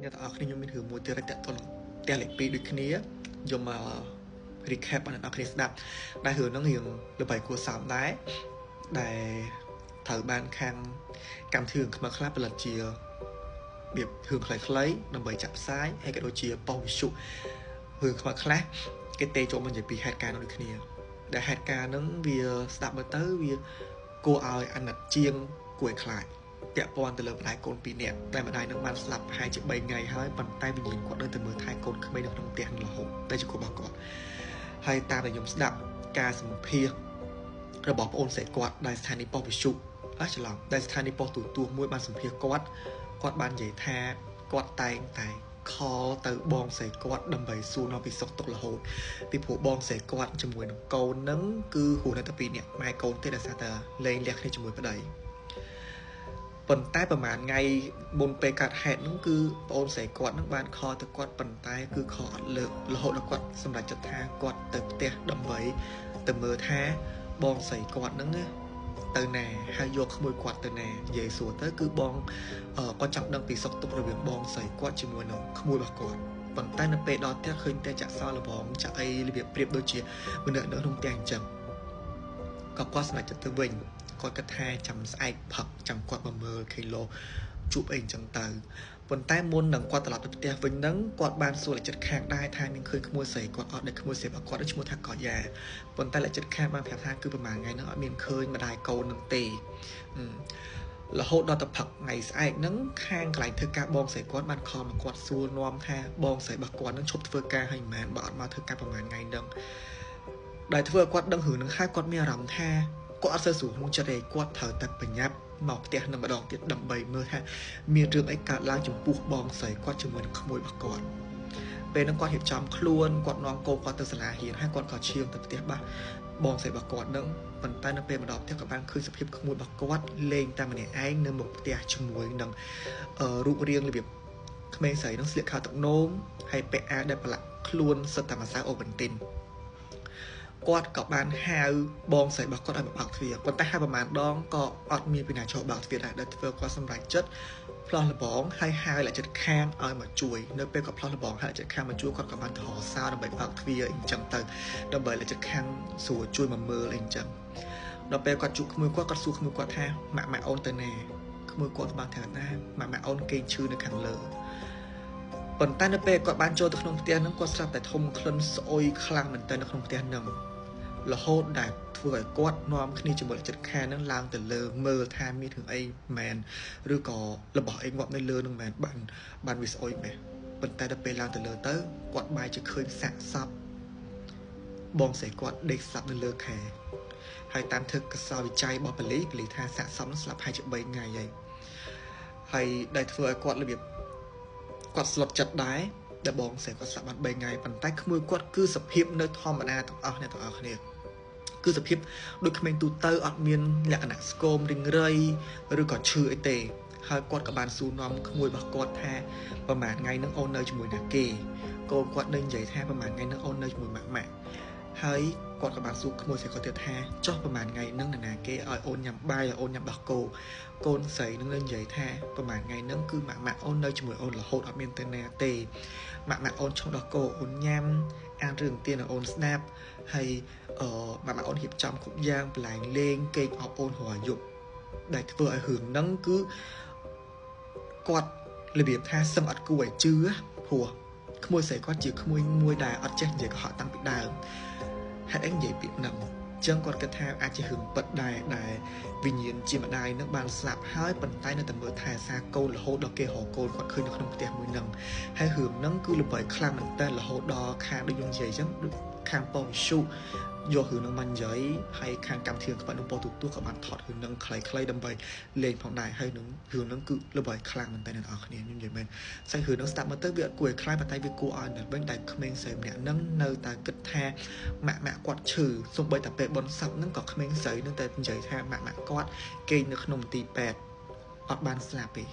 អ្នកទាំងអស់គ្នាខ្ញុំមានរឿងមួយទៀតតាក់ទងនឹងផ្ទះលេខ2ដូចគ្នាយកមក recap ឲ្យអ្នកនរគ្នាស្ដាប់ដែលរឿងហ្នឹងរឿងល្បីគួរសមដែរដែលត្រូវបានខាងកម្មវិធីរឿងខ្មៅខ្លះផលិតជារបៀបរឿងខ្លីៗដើម្បីចាក់ផ្សាយហើយក៏ដូចជាប៉ុស្តិ៍វិទ្យុរឿងខ្មៅខ្លះគេទេចូលមកនិយាយពីហេតុការណ៍នោះដូចគ្នាដែលហេតុការណ៍ហ្នឹងវាស្ដាប់មើលទៅវាគួរឲ្យអាណិតជាងគួរឲ្យខ្លាចពាក់ព័ន្ធទៅលើម្ដាយកូន2នាក់តែម្ដាយនឹងបានស្លាប់ប្រហែលជា3ថ្ងៃហើយប៉ុន្តែវិញ្ញាណគាត់នៅតែមើលថែកូនក្មេងនៅក្នុងផ្ទះនឹងរហូតតែជាគូរបស់គាត់ហើយតាមដែលខ្ញុំស្ដាប់ការសម្ភាសរបស់ប្អូនស្រីគាត់ដែលស្ថានីយ៍ប៉ុស្តិ៍វិទ្យុច្រឡំដែលស្ថានីយ៍ប៉ុស្តិ៍ទូទស្សន៍មួយបានសម្ភាសគាត់គាត់បាននិយាយថាគាត់តែងតែខលទៅបងស្រីគាត់ដើម្បីសួរនាំពីសុខទុក្ខរហូតពីព្រោះបងស្រីគាត់ជាមួយនឹងកូននឹងគឺហួសនៅតែ2នាក់ម៉ែកូនទេដោយសារតែលែងលះគ្នាជាមួយប្តីប៉ុន្តែប្រហែលថ្ងៃមុនពេលកាត់ហេតុហ្នឹងគឺប្អូនស្រីគាត់ហ្នឹងបានខលទៅគាត់ប៉ុន្តែគឺខលអត់លើករហូតដល់គាត់សម្រេចចិត្តថាគាត់ទៅផ្ទះដើម្បីទៅមើលថាបងស្រីគាត់ហ្នឹងទៅណាហើយយកក្មួយគាត់ទៅណានិយាយសួរទៅគឺបងគាត់ចង់ដឹងពីសុខទុក្ខរវាងបងស្រីគាត់ជាមួយនឹងក្មួយរបស់គាត់ប៉ុន្តែនៅពេលដល់ផ្ទះឃើញតែចាក់សោលបងចាក់អីរបៀបប្រៀបដូចជាមនុស្សនៅក្នុងផ្ទះអញ្ចឹងក៏គាត់សម្រេចចិត្តទៅវិញគាត់គិតថាចាំស្អែកផឹកចាំគាត់មកមើលឃើញលោជួបអីអញ្ចឹងទៅប៉ុន្តែមុននឹងគាត់ត្រឡប់ទៅផ្ទះវិញហ្នឹងគាត់បានសួរលិខិតខាងដែរថាមានឃើញក្មួយស្រីគាត់អត់ដែលក្មួយស្រីរបស់គាត់ឈ្មោះថាកយ៉ាប៉ុន្តែលិខិតខាងបានប្រាប់ថាគឺប្រហែលថ្ងៃហ្នឹងអត់មានឃើញម្ដាយកូននឹងទេរហូតដល់ទៅផឹកថ្ងៃស្អែកហ្នឹងខាងកន្លែងធ្វើការបងស្រីគាត់បានខលមកគាត់សួរនាំថាបងស្រីរបស់គាត់ហ្នឹងឈប់ធ្វើការហើយមិនមែនបើអត់មកធ្វើការប្រហែលថ្ងៃហ្នឹងដែលធ្វើឲ្យគាត់ដឹងរឿងហ្នឹងហើយគាត់មានអារម្មណ៍ថាគាត់អត់សូវស្រួលក្នុងចិត្តទេគាត់ត្រូវតែប្រញាប់មកផ្ទះនឹងម្ដងទៀតដើម្បីមើលថាមានរឿងអីកើតឡើងចំពោះបងស្រីគាត់ជាមួយនឹងក្មួយរបស់គាត់ពេលហ្នឹងគាត់រៀបចំខ្លួនគាត់នាំកូនគាត់ទៅសាលារៀនហើយគាត់ក៏ឈៀងទៅផ្ទះបាសបងស្រីរបស់គាត់នឹងប៉ុន្តែនៅពេលមកដល់ផ្ទះក៏បានឃើញសភាពក្មួយរបស់គាត់លេងតែម្នាក់ឯងនៅមុខផ្ទះជាមួយនឹងរូបរាងរបៀបក្មេងស្រីនឹងស្លៀកខោទឹកនោមហើយពាក់អាវដែលប្រឡាក់ខ្លួនសិតតែម្សៅអូវ៉ាន់ទីនគាត់ក៏បានហៅបងស្រីរបស់គាត់ឲ្យមកបើកទ្វារប៉ុន្តែហៅប្រហែលដងក៏អត់មានពីណាចូលបើកទ្វារដែរដែលធ្វើគាត់សម្រេចចិត្តផ្លោះលបងហើយហៅអ្នកជិតខាងឲ្យមកជួយនៅពេលគាត់ផ្លោះលបងហើយអ្នកជិតខាងមកជួយគាត់ក៏បានថរសោដើម្បីបើកទ្វារអីចឹងទៅដើម្បីអ្នកជិតខាងស្រួលជួយមកមើលអីចឹងដល់ពេលគាត់ជួបក្មួយគាត់គាត់សួរក្មួយគាត់ថាម៉ាក់អូនទៅណាក្មួយគាត់បានថាណាម៉ាក់អូនគេងឈឺនៅខាងលើប៉ុន្តែនៅពេលគាត់បានចូលទៅក្នុងផ្ទះហ្នឹងគាត់ស្រាប់តែធំក្លិនស្អុយខ្លាំងមែនទែននៅក្នុងផ្ទះហ្នឹងរហូតដែលធ្វើឲ្យគាត់នាំគ្នាជាមួយចិត្តខាងហ្នឹងឡើងទៅលើមើលថាមានរឿងអីមែនឬក៏របស់អីងាប់នៅលើហ្នឹងមែនបានវាស្អុយមែនប៉ុន្តែដល់ពេលឡើងទៅលើទៅគាត់បែរជាឃើញសាកសពបងស្រីគាត់ដេកស្លាប់នៅលើខែហើយតាមធ្វើកសលវិច័យរបស់ប៉ូលីសថាសាកសពហ្នឹងស្លាប់ហើយជា3ថ្ងៃហើយហើយដែលធ្វើឲ្យគាត់របៀបគាត់ស្លុតចិត្តដែរដែលបងស្រីគាត់ស្លាប់បាន3ថ្ងៃប៉ុន្តែក្មួយគាត់គឺសភាពនៅធម្មតាទាំងអស់អ្នកទាំងអស់គ្នាគឺសភាពដូចក្មេងទូទៅអត់មានលក្ខណៈស្គមរីងរៃឬក៏ឈឺអីទេហើយគាត់ក៏បានសួរនាំក្មួយរបស់គាត់ថាប្រហែលថ្ងៃហ្នឹងអូននៅជាមួយណាគេកូនគាត់នៅនិយាយថាប្រហែលថ្ងៃហ្នឹងអូននៅជាមួយម៉ាក់ម៉ាក់ហើយគាត់ក៏បានសួរក្មួយស្រីគាត់ទៀតថាចុះប្រហែលថ្ងៃហ្នឹងនរណាគេឲ្យអូនញ៉ាំបាយឲ្យអូនញ៉ាំដោះគោកូនស្រីនឹងនៅនិយាយថាប្រហែលថ្ងៃហ្នឹងគឺម៉ាក់ម៉ាក់អូននៅជាមួយអូនរហូតអត់មានទៅណាទេម៉ាក់ម៉ាក់អូនឆុងដោះគោអូនញ៉ាំអានរឿងទៀនឲ្យអូនស្ដាប់ហើយម៉ាក់ម៉ាក់អូនរៀបចំគ្រប់យ៉ាងបន្លែងលេងគេងអបអូនរាល់យប់ដែលធ្វើឲ្យរឿងហ្នឹងគឺគាត់របៀបថាសឹងអត់គួរឲ្យជឿព្រោះក្មួយស្រីគាត់ជាក្មួយមួយដែលអត់ចេះនិយាយកុហកតាំងពីដើមហេតុអីនិយាយពាក្យហ្នឹងចឹងគាត់គិតថាអាចជារឿងពិតដែរដែលវិញ្ញាណជាម្ដាយនឹងបានស្លាប់ហើយប៉ុន្តែនៅតែមើលថែសារកូនរហូតដល់គេរកកូនគាត់ឃើញនៅក្នុងផ្ទះមួយហ្នឹងហើយរឿងហ្នឹងគឺល្បីខ្លាំងមែនតើរហូតដល់ខាងដូចយើងនិយាយចឹងខាងប៉ុស្តិ៍វិទ្យុយករឿងហ្នឹងមកនិយាយហើយខាងកម្មវិធីក្បាច់នំប៉ុស្តិ៍ទូទស្សន៍ក៏បានថតរឿងហ្នឹងខ្លីៗដើម្បីលេងផងដែរហើយនឹងរឿងហ្នឹងគឺល្បីខ្លាំងមែនតើអ្នកនរគ្នាខ្ញុំនិយាយមែនសាច់រឿងហ្នឹងស្ដាប់មកទៅវាអត់គួរឲ្យខ្លាចប៉ុន្តែវាគួរឲ្យនៅវិញដែលក្មេងស្រីម្នាក់ហ្នឹងនៅតែគិតថាម៉ាក់គាត់ឈឺសូម្បីតែពេលបុណ្យសពហ្នឹងក៏ក្មេងស្រីនឹងតែនិយាយថាម៉ាក់គាត់គេងនៅក្នុងមន្ទីរពេទ្យអត់បានស្លាប់ទេ